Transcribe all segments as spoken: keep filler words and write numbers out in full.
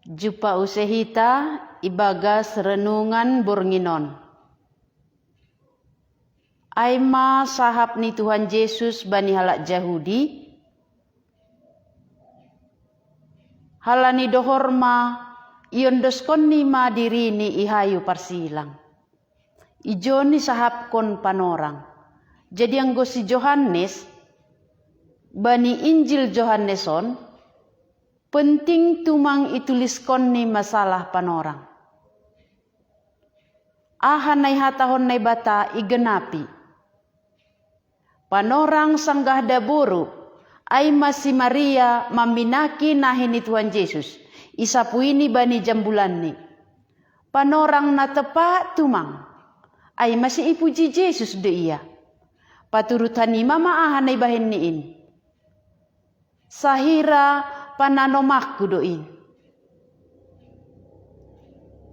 Jumpa use hita ibagas renungan bornginon. Ai ma sahap ni Tuhan Yesus bani halak Jahudi, halani dohor ma iondoskonni ma dirini i hayu parsilang. Ijo ni sahapkon panorang. Jadi anggo si Johannes, bani Injil Johannes on, penting tumang ituliskon ni masalah panorang. Aha na ihatahon Naibata igenapi. Panorang sanggah daboru, ai ma si Maria maminaki nahi ni Tuhan Yesus, isapuini bani jambulanni. Panorang na tepa tumang, ai ma si ipuji Yesus do ia. Paturut hanima ma aha na ibahenni in. Sahira pananomakku do in.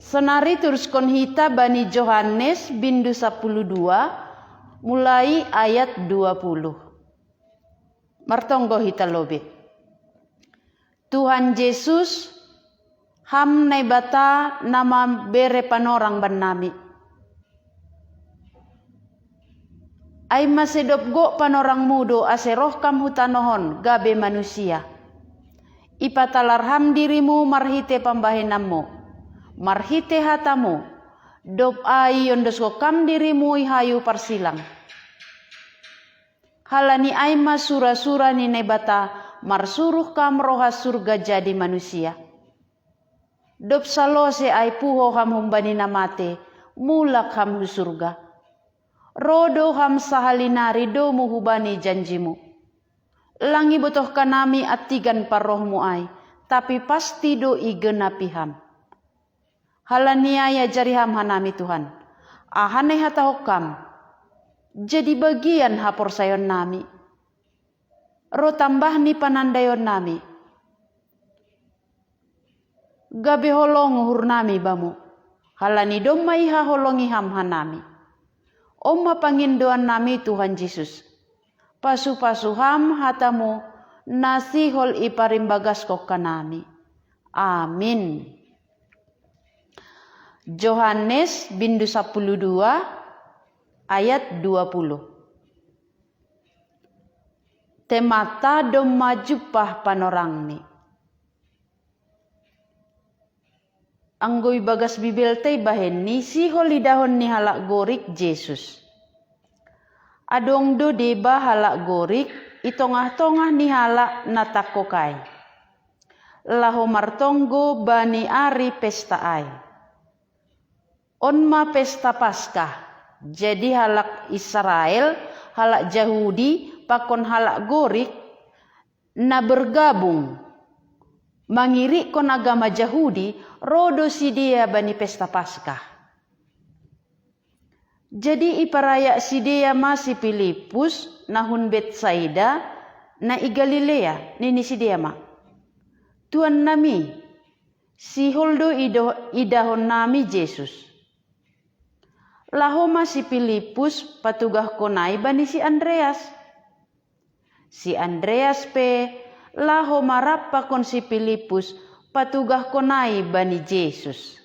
Sonari turuskon hita bani Johannes bindu sapuluh dua, mulai ayat dua puluh. Martonggo hita lobe. Tuhan Yesus, Ham Naibata na mambere panorang bannami. Ai ma sedop gok panorangmu do ase roh kam hu tanoh on gabe manusia. Ipatalar ham dirimu marhite pambahenanmu, marhite hatamu, dob ai iondoskon kam dirimu i hayu parsilang. Halani ai ma sura-sura ni Naibata marsuruh kam roha surga jadi manusia. Dob salose ai puho ham humbani na mate, mulak ham hu surga. Ro do ham sahali nari domu hubani janjimu. Lang ibotoh hanami antigan parrohmu ai, tapi pasti do igenapi ham. Halani ai ajari ham hanami Tuhan, aha na ihatahon kam, jadi bagian haporsayaonnami. Ro tambah ni panandaionnami. Gabe holong uhurnami bamu, halani domma ihaholongi ham hanami. On ma pangindoannami Tuhan Yesus. Pasu-pasu ham hatamu na sihol iparimbagaskon hanami. Amin. Johannes bindu sapuluh dua ayat dua puluh. Temata domma jumpah panorangni. Anggo ibagas Bibelte ibahenni sihol idahon ni halak Gorik Jesus. Adong do deba halak Gorik i tongah-tongah ni halak na tangkok ai, laho martonggo bani ari pesta ai. On ma pesta Paskah. Jadi halak Israel, halak Jahudi, pakon halak Gorik, na bergabung mangirikkon agama Jahudi, ro do sidea bani pesta Paskah. Jadi iparayak sidea ma si Pilippus na hun Betsaida, na i Galilea, nini sidea ma, "Tuannami, sihol do ido-, idahonnami Jesus." Laho ma si Pilippus patugahkon ai bani si Andreas. Si Andreas pe laho ma rap pakon si Pilippus patugahkon ai bani Jesus.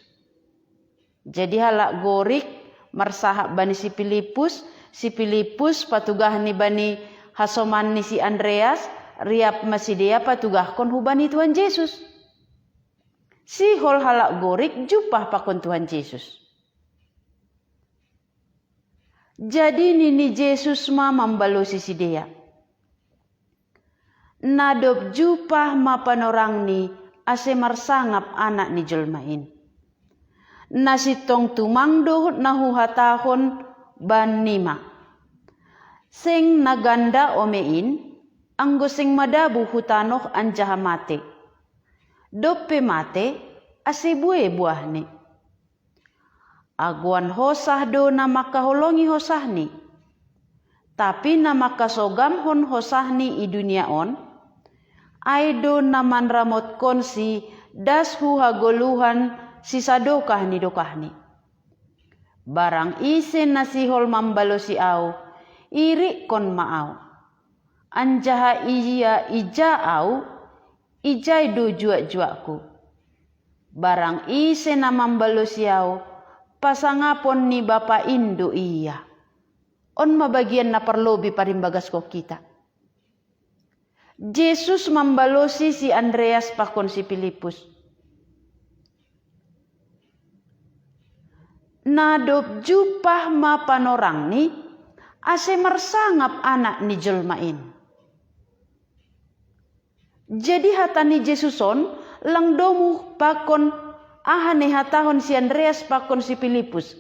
Jadi halak Gorik marsahap bani si Pilippus, si Pilippus patugahni bani hasomanni si Andreas, riap ma sidea patugahkon hubani Tuhan Jesus. Sihol halak Gorik jumpah pakon Tuhan Jesus. Jadi nini Jesus ma mambalosi sidea, "Na dob jumpah ma panorangni ase marsangap Anak ni jolma in. Na sintong tumang do na huhatahon bannima. Seng na ganda ome in, anggo seng madabu hu tanoh anjaha mate. Dob pe mate, ase buei buahni. Agoan hosah do na mangkaholongi hosahni. Tapi na mangkasogamhon hosahni i dunia on, ai do na manramotkonsi das hu hagoluhan sisadokah ni dokahni. Barang ise na sihol mambalosi Ahu, irikkon ma Ahu. Anjaha ia ija Ahu, ijai do juak-juakku." Barang ise na mambalosi au, pasangapon ni Bapa in do ia. On ma bagian na parlobei parimbagaskon hita. Jesus mambalosi si Andreas pakon si Pilipus. Na dob jumpah ma panorangni, ase marsangap Anak ni jolma in. Jadi hata ni Jesus on, lang domu pakon aha na ihatahon si Andreas pakon si Pilipus.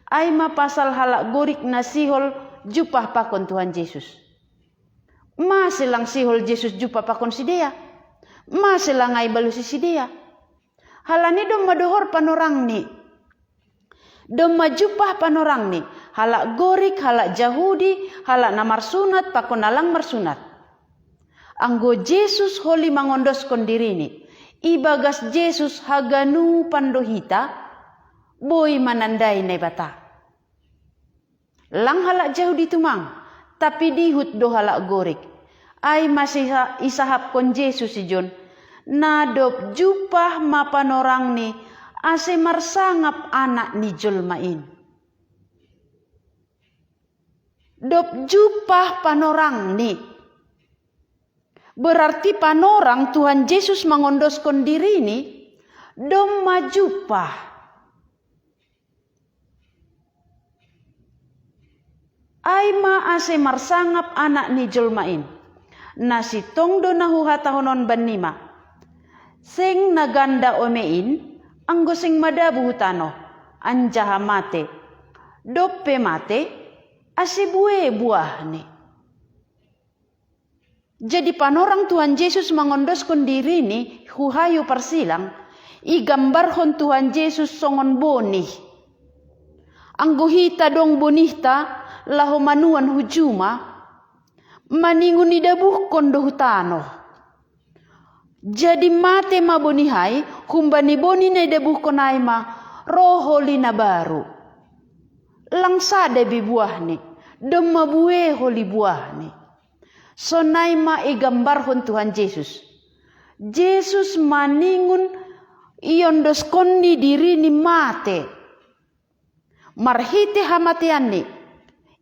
Ai ma pasal halak Gorik na sihol jumpah pakon Tuhan Jesus. Mase lang sihol Jesus jumpah pakon sidea? Mase lang ai balosi sidea? Halani domma dohor panorangni. Domma jumpah panorangni, halak Gorik, halak Jahudi, halak na marsunat pakon na lang marsunat. Anggo Jesus holi mangondoskon dirini, ibagas Jesus haganupan do hita, boi manandai Naibata. Lang halak Jahudi tumang, tapi dihut do halak Gorik. Ai ma sisahapkon Jesus ijon, na dob jumpah ma panorangni, ase marsangap Anak ni jolma in. Dob jumpah panorangni. Berarti panorang Tuhan Jesus mangondoskon dirini, domma jumpah. Ai ma ase marsangap Anak ni jolma in. Na sintong do na huhatahon on bannima. Seng na ganda ome in, anggo seng madabu hu tanoh, anjaha mate. Dob pe mate, ase bue buahni. Jadi panorang Tuhan Jesus mangondoskon dirini hu hayu parsilang, igambarhon Tuhan Jesus songon bonih. Anggo hita dong bonihta, laho manuan hu juma, maningon idabuhkon do hu tanoh. Jadi mate ma bonih ai, humbani bonih na idabuhkon ai ma, ro holi na baru. Lang sada be buahni, domma bue holi buahni. Sonai ma igambarhon Tuhan Jesus. Jesus maningon iondoskonni dirini mate. Marhite hamateanni,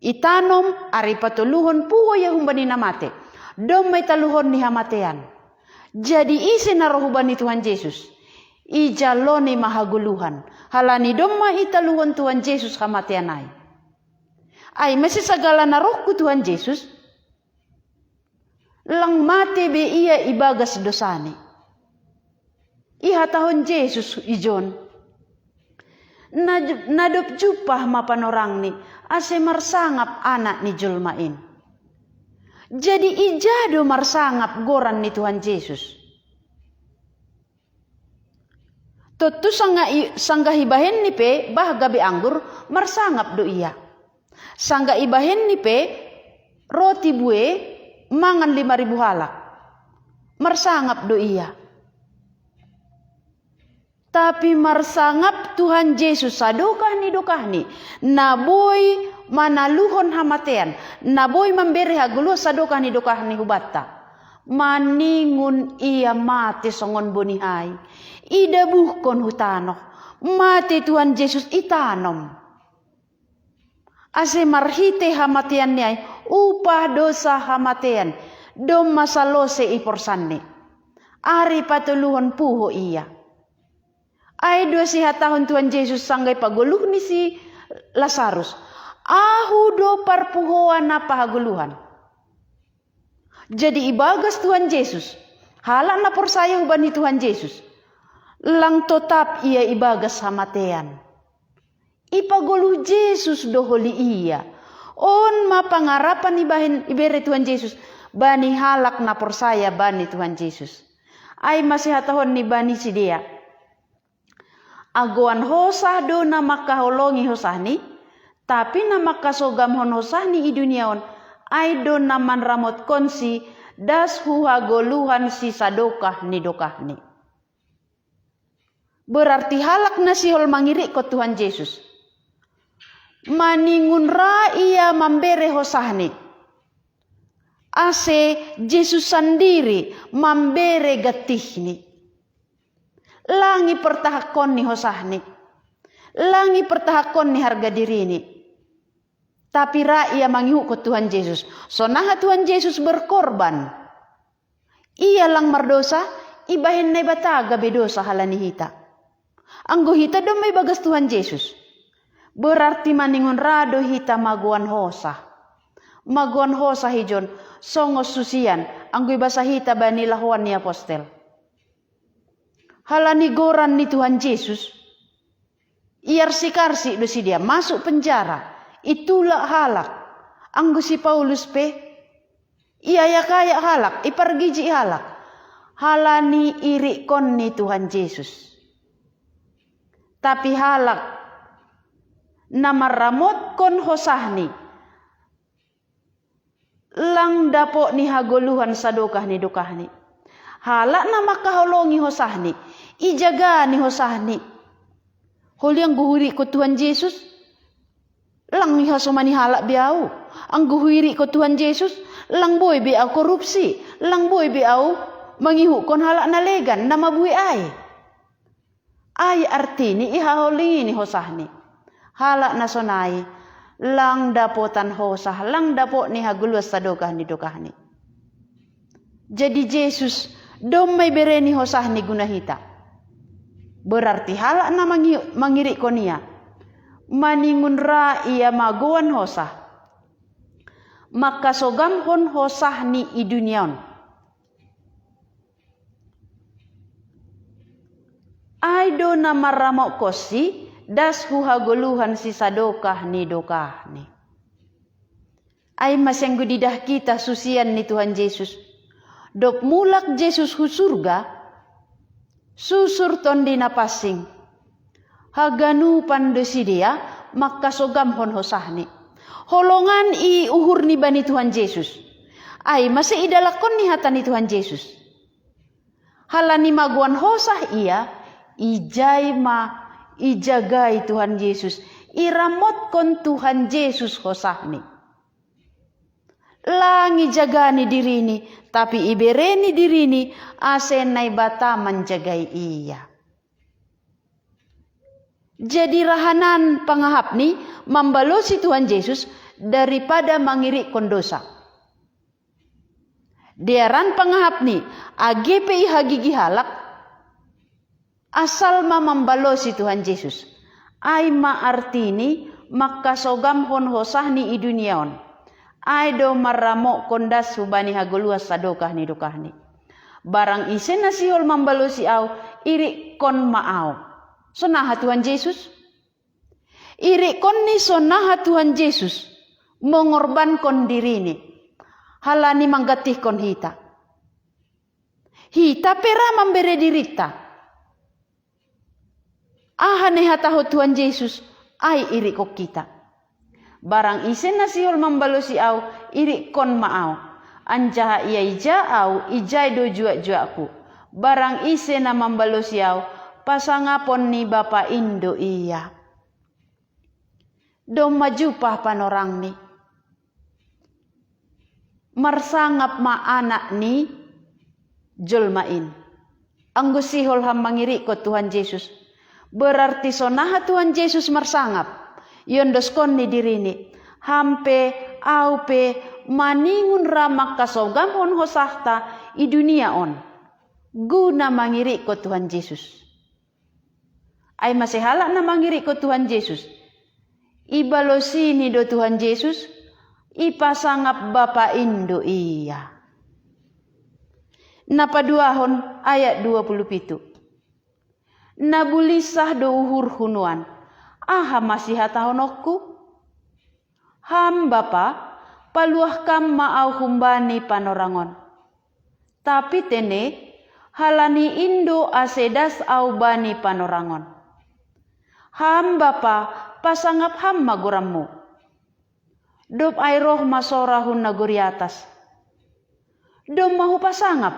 itanom ari patoluhon puho ia humbani na mate. Domma italuhon ni hamatean. Jadi ise na ro hubani Tuhan Jesus? Ijaloni ma hagoluhan. Halani domma italuhon Tuhan Jesus hamatean ai. Ai mase sagala na roh hu Tuhan Jesus, lang mate be ia ibagas dosani. Ihatahon Jesus ijon, na, na dob jumpah ma panorangni, ase marsangap Anak ni jolma in. Jadi ija do marsangap goran ni Tuhan Jesus? Tontu sanggah ibahenni pe bah gabe anggur, marsangap do ia. Sanggah ibahenni pe roti bue mangan lima ribu halak, marsangap do ia. Tapi marsangap Tuhan Jesus sadokah ni dokahni, na boi manaluhon hamatean, na boi mambere hagoluhan sadokah ni dokahni hubanta. Maningon ia mate songon bonih ai, idabuhkon hu tanoh. Mate Tuhan Jesus itanom. Ase marhite hamateanni ai, upah dosa hamatean, domma salose iporsanni. Ari patoluhon puho ia. Ai do sihatahon Tuhan Jesus sanggah ipagoluh ni si Lasarus, Ahu do parpuhoan na pahagoluhan. Jadi ibagas Tuhan Jesus, halak na porsaya hubani Tuhan Jesus, lang totap ia ibagas hamatean. Ipagoluh Jesus do holi ia. On ma pangarapan ibahen ibere Tuhan Jesus bani halak na porsaya bani Tuhan Jesus. Ai mase hatahon ni bani sidea, agoan hosah do na mangkaholongi hosahni, tapi na mangkasogamhon hosahni i dunia on, ai do na manramotkonsi das hu hagoluhan sisadokah ni dokahni. Berarti halak na sihol mangirikkon Tuhan Jesus, maningon ra ia mambere hosahni, ase Jesus sandiri mambere gantihni. Langi pertahakkon ni hosahni. Langi pertahakkon ni harga dirini. Tapi ra ia mangihukkon Tuhan Yesus. Sonaha Tuhan Yesus berkorban. Ia lang mardosa, ibahen Naibata gabe dosa halani hita. Anggo hita domma ibagas Tuhan Yesus. Berarti maningon ra do hita magoan hosah. Magoan hosah ijon, songon susian, anggo ibasa hita bani lahoan ni apostel. Halani goran ni Tuhan Yesus, iarsik-arsik do sidea, masuk penjara, itulak halak. Anggo si Paulus pe, iayak-ayak halak, ipargijik halak. Halani irikkon ni Tuhan Yesus. Tapi halak na marramotkon hosahni, lang dapot ni hagoluhan sadokah ni dokahni. Halak na mangkaholongi hosahni, ijaga ni hosahni. Holi anggo huirikkon Tuhan Yesus, lang ihasomani halak be au. Anggo huirikkon Tuhan Yesus, lang boi be au korupsi, lang boi be au mangihukkon halak na legan, na mabue ai. Ai artini ihaholongi ni hosahni. Halak na sonai, lang dapotan hosah, lang dapot ni hagoluhan sadokah ni dokahni. Jadi Yesus, domma ibereni hosahni guna hita. Berarti halak na mangi-, mangirikkon ia. Maningon ra ia magoan hosah. Mangkasogamhon hosahni i dunia on. Ai do na marramotkonsi, das hu hagoluhan sisadokah ni dokahni. Ai mase anggo didah hita susian ni Tuhan Yesus. Dob mulak Yesus hu surga, susur tondi na pansing. Haganupan do sidea mangkasogamhon hosahni. Holongan i uhurni bani Tuhan Yesus. Ai mase idalakkon ni hata ni Tuhan Yesus. Halani magoan hosah ia, ijai ma ijagai Tuhan Yesus, iramotkon Tuhan Yesus hosahni. Lang ijagani dirini, tapi ibereni dirini, ase Naibata manjagai ia. Jadi rahanan pangahapni mambalosi Tuhan Yesus daripada mangirikkon dosa. Dearan pangahapni, age pe ihagigi halak, asal ma mambalosi Tuhan Yesus. Ai ma artini mangkasogamhon hosahni i dunia on. Ai do marramotkon das hubani hagoluhan sadokah ni dokahni. Barang ise na sihol mambalosi au, irikkon ma au. Sonaha Tuhan Yesus? Irikkon ni sonaha Tuhan Yesus mengorbankon dirini. Halani manggantihkon hita. Hita pe ra mambere dirinta. Aha na ihatahon Tuhan Yesus, ai irikkon hita. Barang ise na sihol mambalosi au, irikkon ma au. Anjaha ia ija au, ijai do juak-juakku. Barang ise na mambalosi au, pasangapon ni Bapa in do ia. Domma jumpah panorangni. Marsangap ma Anak ni jolma in. Anggo sihol ham mangirikkon Tuhan Yesus, berarti sonaha Tuhan Yesus marsangap, iondoskon ni dirini, ham pe, au pe, maningon ra mangkasogamhon hosahta i dunia on, guna mangirikkon Tuhan Yesus. Ai mase halak na mangirikkon Tuhan Yesus. Ibalosini do Tuhan Yesus, ipasangap Bapa in do ia. Na paduahon ayat dua puluh pitu. Na bulinsah do uhurhu nuan, aha ma sihatahononku? Ham Bapa, paluah kam ma au humbani panorang on. Tapi tene, halani in do ase das au bani panorang on. Ham Bapa, pasangap ham ma gorammu. Dob ai roh ma sora hun nagori atas. Domma hupasangap,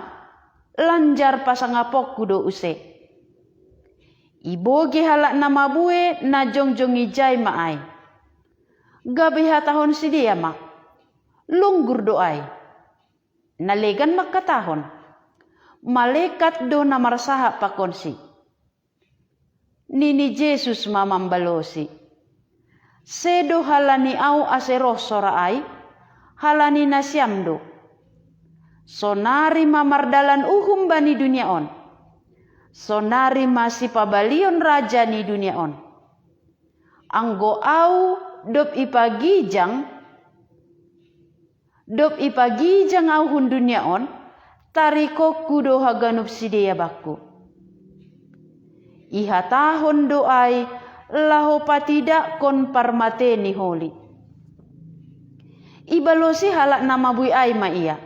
lanjar pasangaponku do use. Ibogei halak na mabue na jongjong ijai ma ai. Gabe ihatahon sidea ma, lunggur do ai. Na legan mangkatahon, malekat do na marsahap pakonsi. Nini Jesus ma mambalosi: Sedo halani au ase roh sora ai, halani nasiam do. Sonari ma mardalan uhum bani dunia on. Sonari ma sipabalion raja ni dunia on. Anggo au dob ipagijang, dob ipagijang au hun dunia on, tarikokku do haganup sidea bakku. Ihatahon do ai laho patidakkon parmate ni holi. Ibalosi halak na mabui ai ma ia: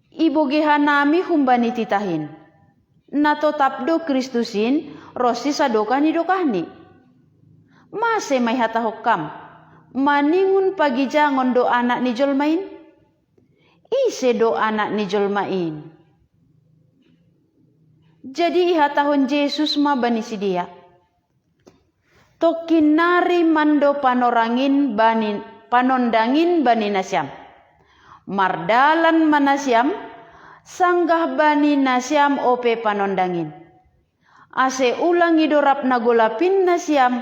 Iboge hanami humbani titah in, na totap do Kristus in ronsi sadokah ni dokahni. Mase ma ihatahon kam: Maningon pagijangon do Anak ni jolma in? Ise do Anak ni jolma in? Jadi ihatahon Jesus ma bani sidea: Tongkin nari mando panorangin bani, panondangin bani nasiam. Mardalan ma nasiam, sanggah bani nasiam ope panondangin. Ase ulang idorap na golapin nasiam,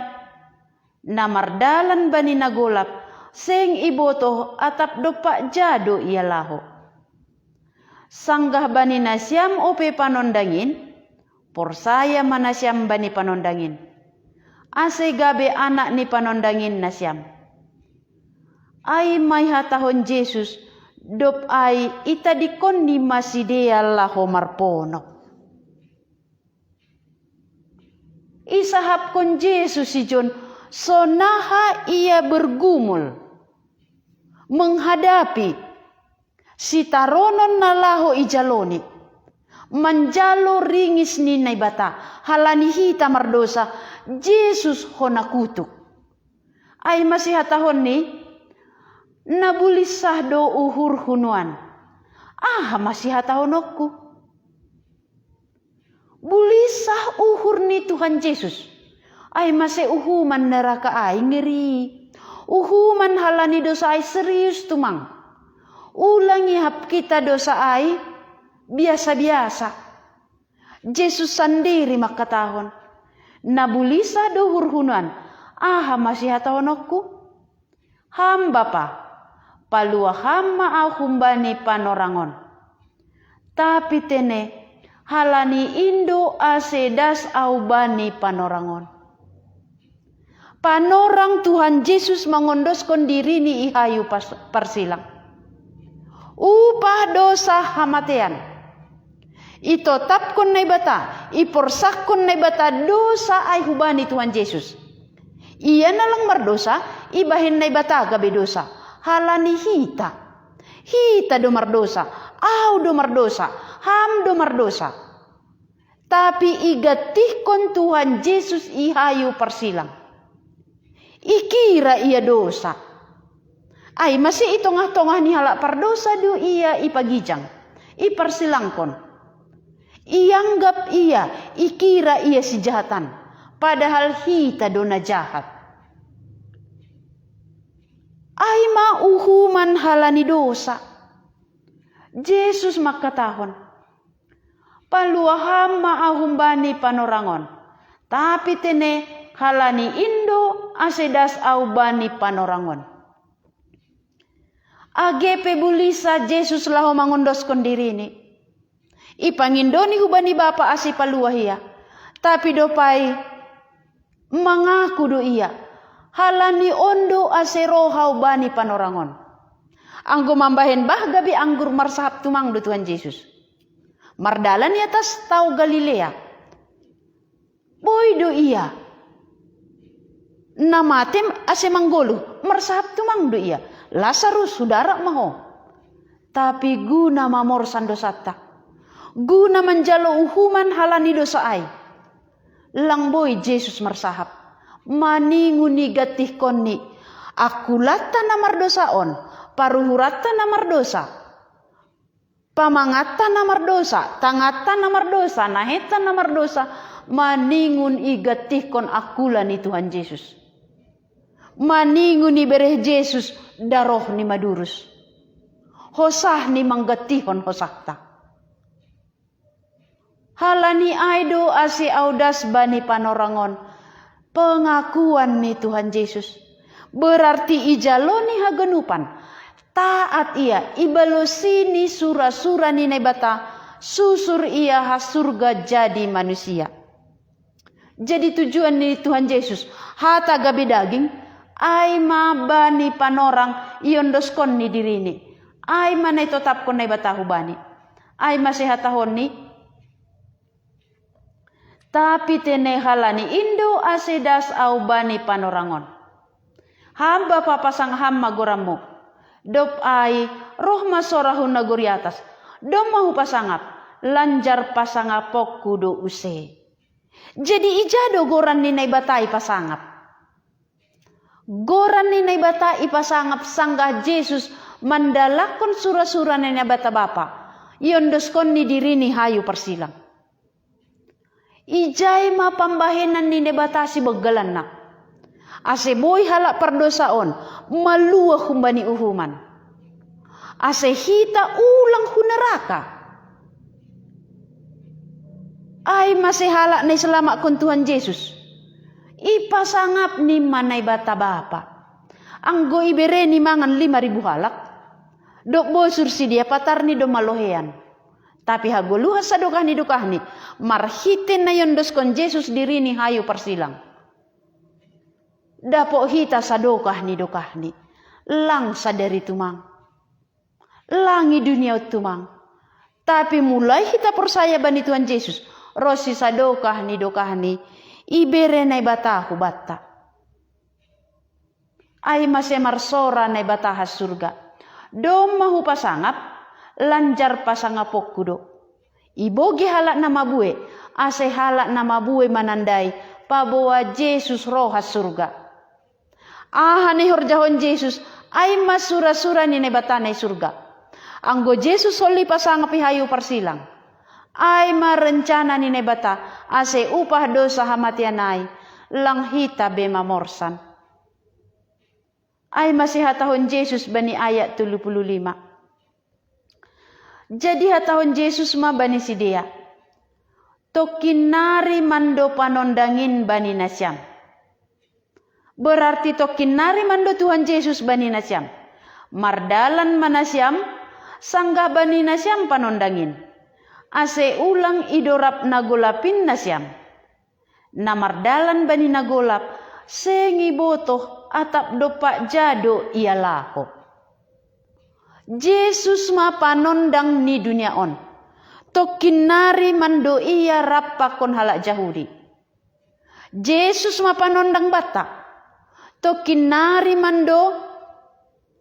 na mardalan bani na golap, seng ibotoh atap dompak ja do ia laho. Sanggah bani nasiam ope panondangin, porsaya ma nasiam bani panondangin, ase gabe anak ni panondangin nasiam. Ai ma ihatahon Jesus, dob ai itadingkonni ma sidea laho marponop. Isahapkon Jesus si John, sonaha ia bergumul menghadapi sitaronon na laho ijaloni, manjalo ringis ni Naibata, halani hita mardosa, Jesus hona kutuk. Ai ma sihatahonni: Na bulinsah do uhurhu nuan. Aha ma sihatahononku? Bulinsah uhur ni Tuhan Jesus. Ai mase uhuman neraka ai ngeri. Uhuman halani dosa ai serius tumang. Ulang ihap kita dosa ai biasa-biasa. Jesus sandiri mangkatahon: Na bulinsah do uhurhu nuan. Aha ma sihatahononku? Ham Bapa, palua ham ma au humbani panorangon. Tapi tene, halani in do ase das au bani panorangon. Panorang Tuhan Jesus mangondoskon dirini i hayu pas-, parsilang. Upah dosa hamatean. Itotapkon Naibata, iporsakkon Naibata dosa ai hubani Tuhan Jesus. Ia na lang mardosa, ibahen Naibata gabe dosa. Halani hita. Hita do mardosa, au do mardosa, ham do mardosa. Tapi igantihkon Tuhan Jesus i hayu parsilang. Ikira ia dosa. Ai mase i tongah-tongah ni halak pardosa do ia ipagijang, iparsilangkon. Ianggap ia, ikira ia si jahatan, padahal hita do na jahat. Ai ma uhuman halani dosa. Jesus mangkatahon: Palua ham ma au humbani panorangon. Tapi tene, halani in do ase das au bani panorangon. Age pe bulinsah Jesus laho mangondoskon dirini. Ipangindoni hubani Bapa ase paluah ia. Tapi dob ai mangaku do ia, halani on do ase roh au bani panorangon. Anggo mambahen bah gabe anggur marsahap tumang do Tuhan Jesus. Mardalan i atas tao Galilea. Boi do ia. Na mate ase manggoluh, marsahap tumang do ia. Lasarus, hudarat ma ho. Tapi guna mamorsan dosanta. Guna manjalo uhuman halani dosa ai. Lang boi Jesus marsahap. Maningon igantihkonni angkulanta na mardosa on, paruhuranta na mardosa, pamanganta na mardosa, tanganta na mardosa, nahenta na mardosa, maningon igantihkon angkula ni Tuhan Jesus. Maningon ibereh Jesus daroh ni madurus. Hosah ni manggantihon hosahta. Halani ai do ase au das bani panorangon, pengakuan ni Tuhan Yesus. Berarti ijalo ni haganupan. Taat ia, ibalosi ni sura-sura ni Naibata, susur ia ha surga jadi manusia. Jadi tujuan ni Tuhan Yesus, hata gabe daging, ai ma bani panorang iondoskon ni dirini. Ai ma na itotapkon Naibata hubani. Ai ma sehatahon ni, tapi tene halani indo ase das au bani panorangon. Hamba papasang ham ma gorammu. Dop ai, roh ma sora hu nagori atas. Dom ma hupasangap, lanjar pasangapokku do use. Jadi ija do goran ni Naibata ipasangap. Goran ni Naibata ipasangap sanggah Yesus mandalakkon sura-sura ni Naibata Bapa. Iondoskon ni dirini hayu parsilang. Ijai ma pambahenan ni Naibata sibeggalanna. Ase boi halak pardosa on, maluah humbani uhuman. Ase hita ulang hu neraka. Ai ma sehalak na iselamakkon Tuhan Yesus. Ipasangap ni ma Naibata Bapa. Anggo ibereni mangan lima ribu halak. Dok bosur sidia patarni do malohean. Tapi hagoluhan sadokah ni dokahni, marhite na iondoskon Yesus dirini hayu parsilang. Dapot hita sadokah ni dokahni, lang sadari tumang. Langi dunia tumang. Tapi mulai hita porsaya bani Tuhan Yesus, ronsi sadokah ni dokahni, ibere Naibata hubanta. Ai mase marsora Naibata ha surga. Domma hupasangap, lanjar pasangapokku do. Iboge halak na mabue, ase halak na mabue manandai, paboa Jesus ro ha surga. Aha na ihorjahon Jesus, ai ma sura-sura ni Naibata na i surga. Anggo Jesus holli pasangap i hayu parsilang. Ai ma rencana ni Naibata, ase upah dosa hamatean ai, lang hita be mamorsan. Ai ma sihatahon Jesus bani ayat tolu pulu lima. Jadi hatahon Jesus ma bani sidea, tongkin nari mando panondangin bani nasiam. Berarti tongkin nari mando Tuhan Jesus bani nasiam. Mardalan ma nasiam, sanggah bani nasiam panondangin. Ase ulang idorap na golapin nasiam. Na mardalan bani na golap, seng ibotoh atap dompak ja do ia laho. Jesus ma panondang ni dunia on. Tongkin nari mando ia rap pakon halak Jahudi. Jesus ma panondang banta. Tongkin nari mando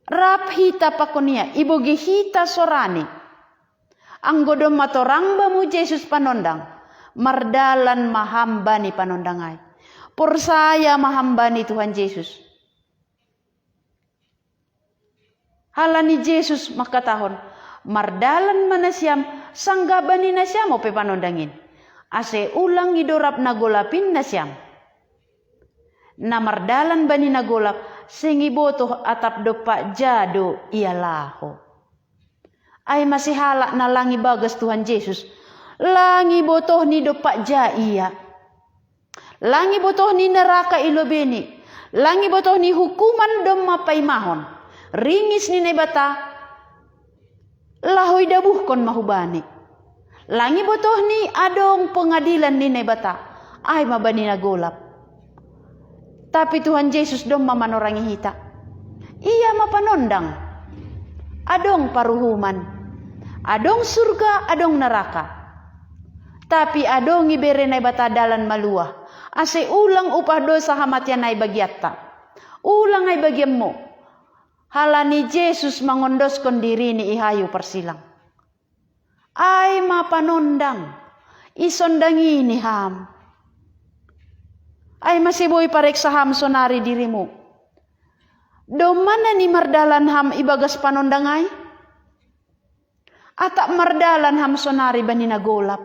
rap hita pakon ia, iboge hita sorani. Anggo domma torang bamu Jesus panondang, mardalan ma ham bani panondang ai. Porsaya ma ham bani Tuhan Jesus. Halani Jesus mangkatahon, mardalan ma nasiam, sanggah bani nasiam ope panondangin. Ase ulang idorap na golapin nasiam. Na mardalan bani na golap, seng ibotoh atap dompak ja do ia laho. Ai mase halak na lang ibagas Tuhan Jesus, lang ibotohni dompak ja ia. Lang ibotohni neraka i lobeni, lang ibotohni hukuman domma paimahon, ringis ni Naibata, laho idabuhkon ma hubani. Lang ibotohni adong pengadilan ni Naibata, ai ma bani na golap. Tapi Tuhan Jesus domma manorangi hita. Ia ma panondang. Adong paruhuman. Adong surga, adong neraka. Tapi adong ibere Naibata dalan maluah. Ase ulang upah dosa hamatean ai bagianta. Ulang ai bagianmu. Halani Jesus mangondoskon dirini i hayu parsilang. Ai ma panondang, isondangini ham. Ai mase boi pareksa ham sonari dirimu. Domma na ni mardalan ham ibagas panondang ai? Atap mardalan ham sonari bani na golap?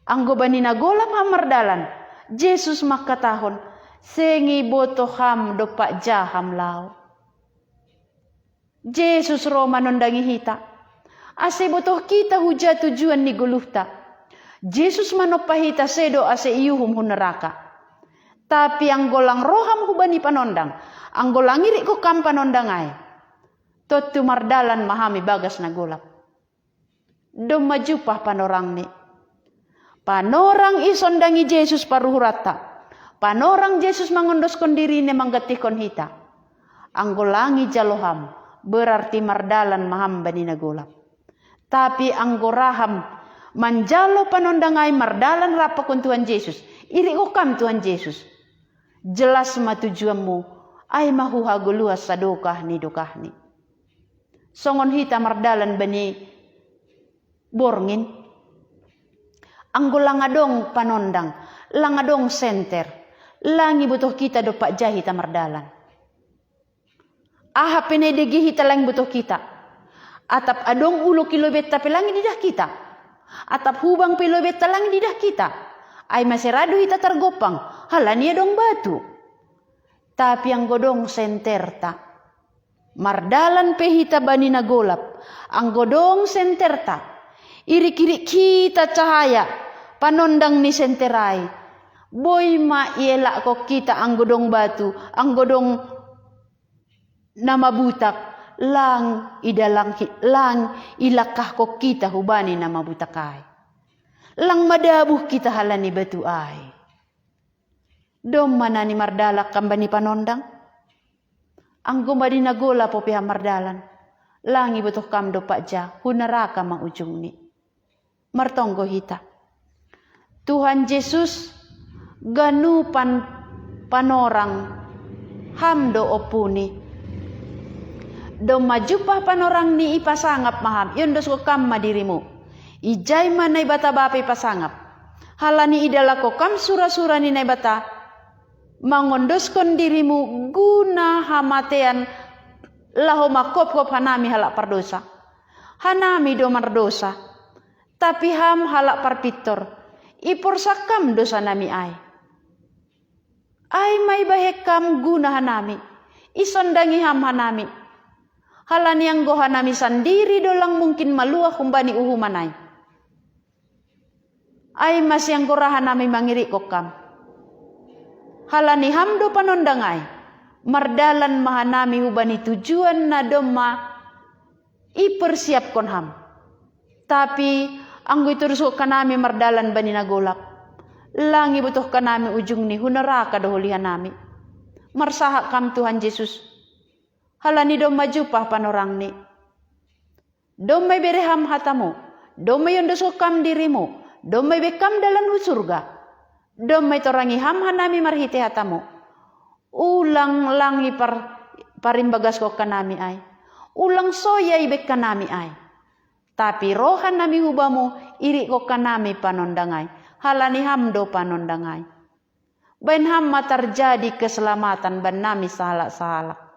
Anggo bani na golap ham mardalan, Jesus mangkatahon, seng ibotoh ham dompak ja ham laho. Jesus ro manondangi hita. Ase botoh hita huja tujuan ni goluhta. Jesus manompa hita sedo ase iuhum hu neraka. Tapi anggo lang roham hubani panondang, anggo lang irik ho kam panondang ai, tontu mardalan ma ham ibagas na golap. Domma jumpah panorangni. Panorang isondangi Jesus paruhuranta. Panorang Jesus mangondoskon dirina manggantihkon hita. Anggo lang ijalo ham, berarti mardalan ma ham bani na golap. Tapi anggo ra ham manjalo panondang ai mardalan rap pakon Tuhan Jesus, irik ho kam Tuhan Jesus, jelas ma tujuanmu, ai ma huhagoluhan sadokah ni dokahni. Songon hita mardalan bani borngin. Anggo lang adong panondang, lang adong senter, lang ibotoh hita dompak ja hita mardalan. Aha pe na idege hita lang ibotoh hita. Atap adong ulok i lobenta pe lang ididah hita. Atap hubang pe i lobenta lang ididah hita. Ai mase ra do hita targompang, halani adong batu. Tapi anggo dong senterta, mardalan pe hita bani na golap, anggo dong senterta, irik-irik hita cahaya panondang ni senter ai, boi ma ielakkon hita anggo dong batu, anggo dong na mabutak, lang idalan hi-, lang ilangkahkon hita hubani na mabutak ai. Lang madabuh hita halani batu ai. Domma nani mardalan kam bani panondang? Anggo bani na golap ope ham mardalan, lang ibotoh kam dompak ja, hu neraka ma ujungni. Martonggo hita. Tuhan Jesus, ganupan panorang, ham do ompuni. Domma jumpah panorangni ipasangap ma ham, iondoskon kam ma dirimu. Ijai ma Naibata Bapa ipasangap. Halani idalankon kam sura-sura ni Naibata, mangondoskon dirimu guna hamatean laho manghophop hanami halak pardosa. Hanami do mardosa, tapi ham halak parpintor, iporsak kam dosanami ai. Ai ma ibahen kam guna hanami, isondangi ham hanami. Halani anggo hanami sandiri do lang mungkin maluah humbani uhuman ai. Ai mase anggo ra hanami mangirikkon kam. Halani ham do panondang ai, mardalan ma hanami hubani tujuan na domma ipersiapkon ham. Tapi anggo itorushon hanami mardalan bani na golap, lang ibotoh hanami ujungni hu neraka do holi hanami. Marsahat kam Tuhan Jesus. Halani domma jumpah panorangni. Domma ibere ham hatamu, domma iondoskon kam dirimu, domma ibahen kam dalan hu surga. Domma itorangi ham hanami marhite hatamu. Ulang lang ipar-, parimbagaskon hanami ai. Ulang soya ibahen hanami ai. Tapi rohanami hu bamu, irikkon hanami panondang ai. Halani ham do panondang ai. Bahen ham ma tarjadi keselamatan bannami sahalak-sahalak.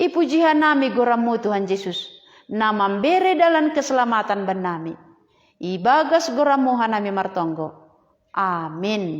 Ipuji hanami gorammu Tuhan Jesus, na mambere dalan keselamatan bannami. Ibagas gorammu hanami martonggo. Amin.